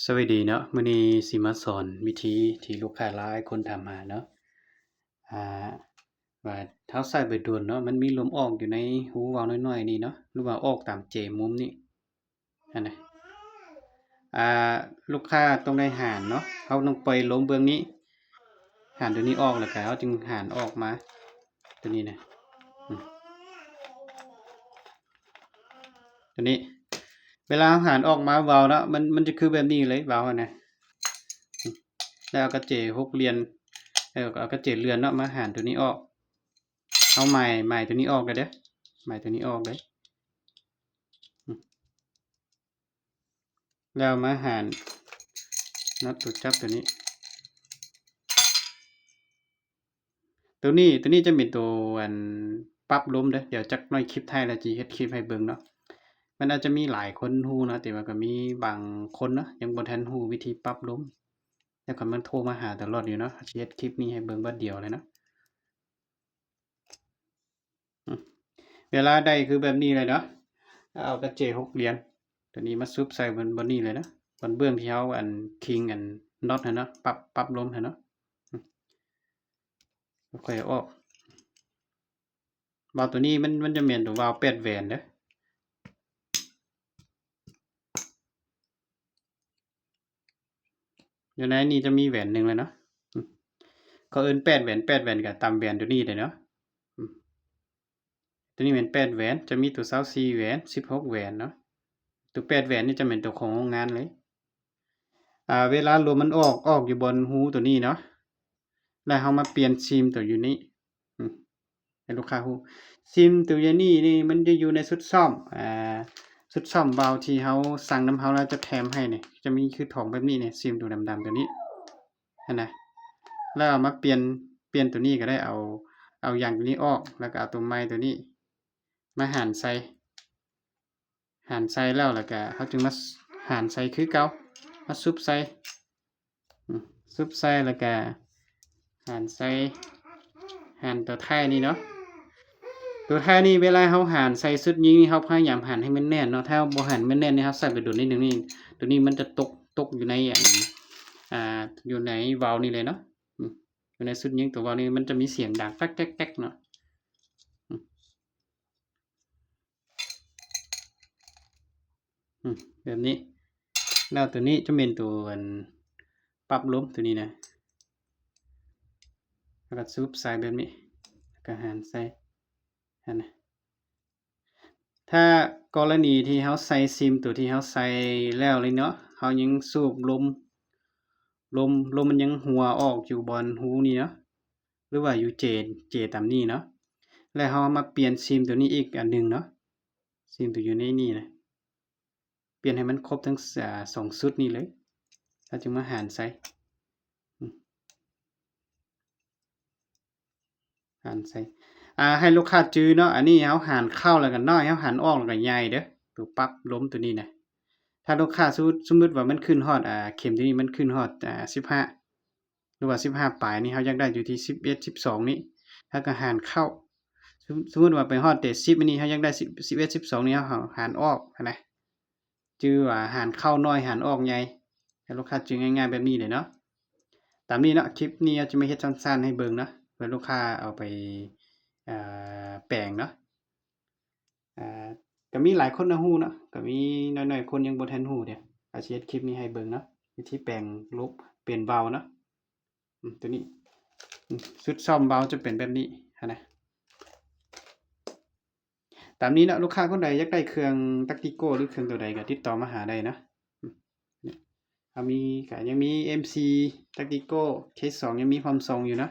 ສະບາຍດີເນາະ, ມື້ນີ້ຊິມາສອນວິທີທີ່ລູກຄ້າຫຼາຍຄົນຖາມຫາເນາະ ອ່າ ວ່າເຮົາໃສ່ໄປດົນເນາະ ມັນມີລົມອອກຢູ່ໃນຮູວາວນ້ອຍໆນີ້ເນາະ ຫຼືວ່າອອກຕາມເຈມຸມນີ້ຫັ້ນນະ. ອ່າ ລູກຄ້າຕ້ອງໄດ້ຫານເນາະ, ເຮົາຕ້ອງປ່ອຍລົມເບື້ອງນີ້ ຫານຕົວນີ້ອອກ ແລ້ວກໍເຮົາຈຶ່ງຫານອອກມາ ຕົວນີ້ນະ ອືມ ຕົວນີ້ ເວລາເຮົາຫານອອກມາວາວເນາະ ມັນ ມັນຈະຄືແບບນີ້ເລີຍ ວາວຫັ້ນນະ ອືມ ແລ້ວເອົາກະເຈຫົກຫຼ່ຽມ ເອີ ເອົາກະເຈເລື່ອນເນາະ ມາຫານຕົວນີ້ອອກ ເອົາໝາຍ ໝາຍຕົວນີ້ອອກເດີ ໝາຍຕົວນີ້ອອກເດີ ອືມ ແລ້ວມາຫານນັບຕົວຈັບຕົວນີ້ ຕົວນີ້ ຕົວນີ້ຈະເປັນຕົວ ອັນ ປັບລົມເດີ. ດຽວຈັກໜ້ອຍຄລິບທ້າຍລະຊິເຮັດຄລິບໃຫ້ເບິ່ງເນາະ. ມັນອາດຈະມີຫຼາຍຄົນຮູ້ເນາະ ແຕ່ວ່າກໍມີບາງຄົນເນາະ ຍັງບໍ່ທັນຮູ້ວິທີປັບລົມ ແລ້ວກໍມັນໂທມາຫາຕະຫຼອດຢູ່ເນາະ. ຊິເຮັດຄລິບນີ້ໃຫ້ເບິ່ງບາດດຽວເລີຍເນາະ. ອືມ ເວລາໄດ້ຄືແບບນີ້ເລີຍເນາະ ເອົາກະເຈຫົກຫຼ່ຽມຕົວນີ້ມາຊຸບໃສ່ບ່ອນ ບ່ອນນີ້ເລີຍເນາະ ບ່ອນເບື້ອງທີ່ເຮົາ ອັນ ຄິງ ອັນ ນັອດຫັ້ນເນາະ ປັບ ປັບລົມຫັ້ນເນາະ ອືມ ແລ້ວຄ່ອຍເອົາອອກ. ວາວຕົວນີ້ມັນ ມັນຈະແມ່ນຕົວວາວແປດແຫວນເດີ. ຢູ່ໃນນີ້ຈະມີແຫວນໜຶ່ງແລ້ວເນາະ ອືມ ເຂົາເອີ້ນແປດແຫວນ ແປດແຫວນກໍຕາມແຫວນຕົວນີ້ເດ້ເນາະ ອືມ ຕົວນີ້ແມ່ນແປດແຫວນ ຈະມີຕົວຊາວສີ່ແຫວນ ສິບຫົກແຫວນເນາະ. ຕົວແປດແຫວນນີ້ຈະແມ່ນຕົວຂອງໂຮງງານເລີຍ. ອ່າ ເວລາລົມມັນອອກ ອອກຢູ່ບ່ອນຮູຕົວນີ້ເນາະ ແລ້ວເຮົາມາປ່ຽນຊີມຕົວຢູ່ນີ້ ອືມ ໃຫ້ລູກຄ້າຮູ້ ຊີມຕົວຢູ່ນີ້ນີ້ມັນຈະຢູ່ໃນຊຸດຊ້ອມ ອ່າ ຊຸດຊ້ອມວາວທີ່ເຮົາສັ່ງນຳເຮົາແລ້ວຈະແຖມໃຫ້ນີ້ ຈະມີຄືຖອງແບບນີ້ນີ້ ຊີມຕົວດຳໆຕົວນີ້ຫັ້ນນະ ແລ້ວເອົາມາປ່ຽນ ປ່ຽນຕົວນີ້ກໍໄດ້ ເອົາ ເອົາຢາງຕົວນີ້ອອກ ແລ້ວກໍເອົາຕົວໃໝ່ຕົວນີ້ມາຫານໃສ່ ຫານໃສ່ແລ້ວ ແລ້ວກະເຮົາຈຶ່ງມາຫານໃສ່ຄືເກົ່າ ມາຊຸບໃສ່ ອືມ ຊຸບໃສ່ແລ້ວກະຫານໃສ່ ຫານຕົວທ້າຍນີ້ເນາະ. ຕົວທ້າຍນີ້ເວລາເຮົາຫານໃສ່ຊຸດຍິງນີ້ ເຮົາພະຍາຍາມຫານໃຫ້ມັນແໜ້ນເນາະ ຖ້າເຮົາບໍ່ຫານໃຫ້ມັນແໜ້ນນີ້ ເຮົາໃສ່ໄປດົນນິດໜຶ່ງນີ້ ຕົວນີ້ມັນຈະຕົກ ຕົກຢູ່ໃນ ອັນ ອ່າ ຢູ່ໃນວາວນີ້ເລີຍເນາະ ອືມ ຢູ່ໃນຊຸດຍິງຕົວວາວນີ້ ມັນຈະມີສຽງດັງແຕັກໆໆເນາະ ອືມ ອືມ ແບບນີ້ ແລ້ວຕົວນີ້ຈະແມ່ນຕົວ ອັນ ປັບລົມຕົວນີ້ນະ ແລ້ວກໍຊຸບໃສ່ແບບນີ້ ແລ້ວກໍຫານໃສ່ຫັ້ນນະ. ຖ້າກໍລະນີທີ່ເຮົາໃສ່ຊີມຕົວທີ່ເຮົາໃສ່ແລ້ວເລີຍເນາະ ເຮົາຍັງສູບລົມ ລົມ ລົມມັນຍັງຮົ່ວອອກຢູ່ບ່ອນຮູນີ້ເນາະ ຫຼືວ່າຢູ່ເຈ ເຈຕາມນີ້ເນາະ ແລ້ວເຮົາມາປ່ຽນຊີມຕົວນີ້ອີກອັນໜຶ່ງເນາະ ຊີມຕົວຢູ່ໃນນີ້ນະ ປ່ຽນໃຫ້ມັນຄົບທັງ ສ- ສອງຊຸດນີ້ເລີຍ ແລ້ວຈຶ່ງມາຫານໃສ່ ອືມ ຫານໃສ່ ອ່າ ໃຫ້ລູກຄ້າຈື່ເນາະ ອັນນີ້ເຮົາຫານເຂົ້າແລ້ວກໍນ້ອຍ ເຮົາຫານອອກແລ້ວກໍໃຫຍ່ເດີ ຕົວປັບລົມຕົວນີ້ນະ. ຖ້າລູກຄ້າ ສົມມຸດ ສົມມຸດວ່າມັນຂຶ້ນຮອດ ອ່າ ເຂັມຕົວນີ້ມັນຂຶ້ນຮອດ ອ່າ ສິບຫ້າ ຫຼືວ່າສິບຫ້າປາຍນີ້ ເຮົາຢາກໄດ້ຢູ່ທີ່ສິບເອັດ ສິບສອງນີ້ ເຮົາກໍຫານເຂົ້າ ສົມ ສົມມຸດວ່າໄປຮອດແຕ່ສິບອັນນີ້ ເຮົາຢາກໄດ້ສິບ ສິບເອັດ ສິບສອງນີ້ ເຮົາຫານອອກຫັ້ນນະ ຈື່ວ່າຫານເຂົ້ານ້ອຍ ຫານອອກໃຫຍ່ ໃຫ້ລູກຄ້າຈື່ງ່າຍໆແບບນີ້ເລີຍເນາະ. ຕາມນີ້ເນາະ ຄລິບນີ້ເຮົາຈະມາເຮັດສັ້ນໆໃຫ້ເບິ່ງເນາະ ເພື່ອລູກຄ້າເອົາໄປ ເອີ ແປງເນາະ. ອ່າ ກໍມີຫຼາຍຄົນນະຮູ້ເນາະ ກໍມີໜ້ອຍໆຄົນຍັງບໍ່ທັນຮູ້ເດ ກໍຊິເຮັດຄລິບນີ້ໃຫ້ເບິ່ງເນາະ ວິທີແປງລົມເປັນວາວເນາະ ອືມ ຕົວນີ້ ອືມ ຊຸດຊ້ອມວາວຈະເປັນແບບນີ້ຫັ້ນນະ. ຕາມນີ້ເນາະ ລູກຄ້າຄົນໃດຢາກໄດ້ເຄື່ອງຕັກຕິໂກ້ ຫຼືເຄື່ອງຕົວໃດກໍຕິດຕໍ່ມາຫາໄດ້ເນາະ ອືມ ເຮົາມີ ກໍຍັງມີເອັມຊີ ຕັກຕິໂກ້ ເຄສອງ ຍັງມີພອມຊົງຢູ່ເນາະ